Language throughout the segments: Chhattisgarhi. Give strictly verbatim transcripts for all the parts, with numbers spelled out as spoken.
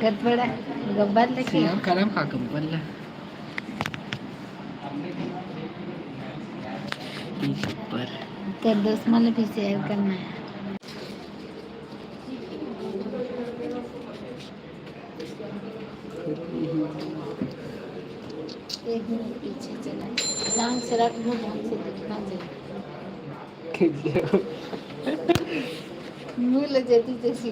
गदबड़ा, गब्बर लेके। शेयर करम का कंपन ला। ऊपर। तेरे दोस्त मन भी शेयर करना है। एक मिनट पीछे चला। ध्यान से रख, मुंह ध्यान से देखना चाहिए। मुंह ले जल्दी जल्दी।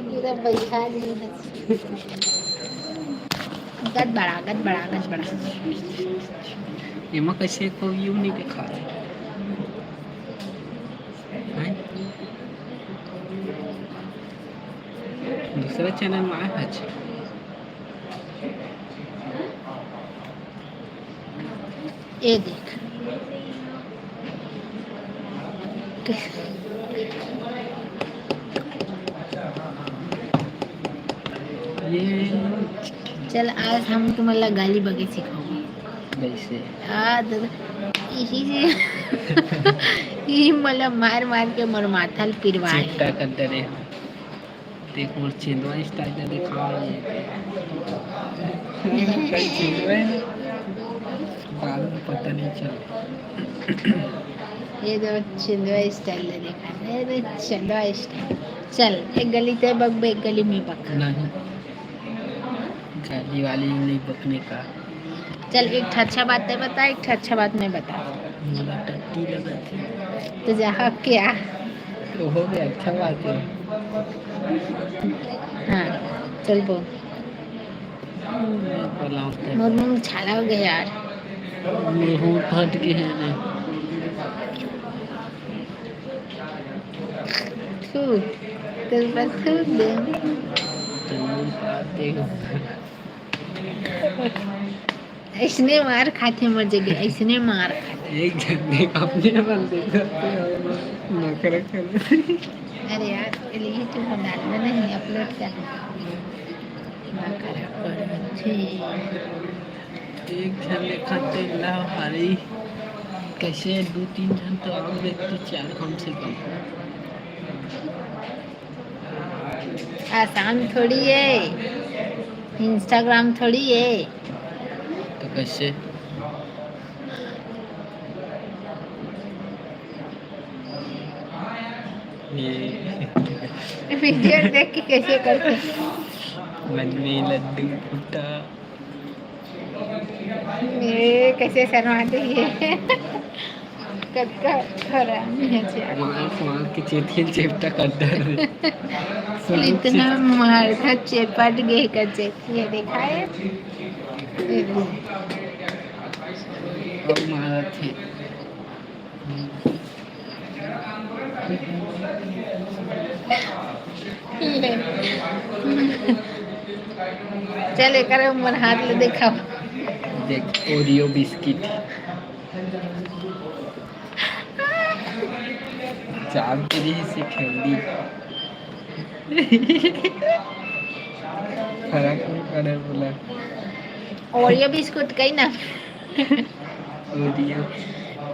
पूरा बैठा ली है। गदबड़ा, गदबड़ा, गदबड़ा। एमा कैसे को व्यू नहीं दिखा रहा है? दूसरा चैनल में आया है। अच्छा। ये देख। ये चल, आज हम तुम्हारा गाली बके सिखाऊंगी। कैसे? आ, दादा, यही से, यही मला मार मार के मोर माथा ल पिरवाए। चिपटा कर दे रहे हो। देख, मोर चेंदवा स्टाइल ला दिखाओ ये। कई चेंदवा है, बाद में पता नहीं चल। ये तो चेंदवा स्टाइल ला दिखा, ये तो चेंदवा स्टाइल। चल, एक गली ते बकबे, एक गली में बक। नहीं, गाली वाली नहीं बकने का। चल, एक ठा अच्छा बात तैं बता, एक ठा अच्छा बात मैं बता। मोला टट्टी लगत हे। तो जहाँ क्या? तो हो गया, अच्छा बात है। हाँ, चल बोल। मैं बोलाऊँ तो मोर मुंह छाला हो गया यार। मुंह फट गया है ना। थू, तेरे पर थूक दे। तो मुंह फाड़ देगा। ऐसने मार खाथे मोर जगह, ऐसने मार खाथे। एक झन देख, अपने मन देख, नखरा कर। अरे यार, ये YouTube में डालना नहीं, अपलोड करना। नखरा कर, जी। एक झन देखत तेला हरी, कैसे दू तीन झन तो और व्यक्ति चार कम से कम। आसान थोड़ी है, Instagram थोड़ी है। तो कैसे? ये वीडियो देख के कैसे करते? मन में लड्डू फूटा। ए, कैसे शर्माते ये। कतका हरामी है जी। मार, मार के चेतियन चेपटा कर दे। इतना मार था, चेपट गए का चेतिया, देखा है? ये दे। और मारा थे। ले। चल, एकर मोर हाथ ले देखाओ। देख, Oreo बिस्किट। चार के लिए से खेल दी। फर्क नहीं पड़े बोला। Oreo बिस्कुट कहीं ना। Oreo।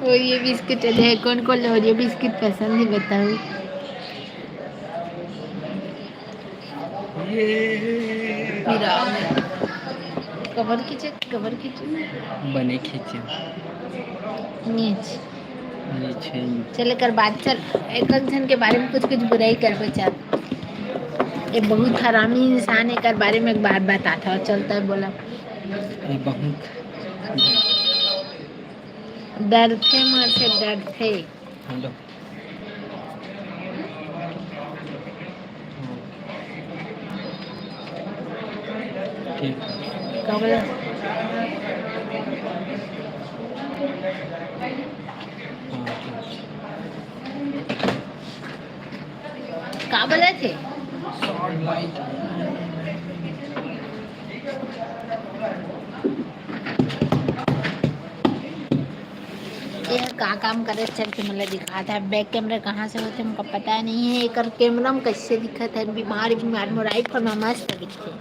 Oreo बिस्कुट है, कौन कौन Oreo बिस्कुट पसंद है बताओ। ये मेरा कवर खींचे, कवर खींचे। बने खींचे। नीच। नीचे। चल, एकर बाद चल, एक झन के बारे में कुछ कुछ बुराई करबे चल। ये बहुत हरामी इंसान, एकर बारे में एक बात बताता हूँ, चलता है बोला। ये बहुत डरथे मोर से, डरथे। हेलो। ठीक। का बोला? हाँ, ठीक। का बोला थे? ये का काम करे, चल के मोला दिखात हे। बैक कैमरा कहाँ से होथे, हमका पता नहीं है। एकर कैमरा में कैसे दिखत है, बीमार बीमार, मोर iPhone में मस्त दिखथे।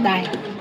दाई।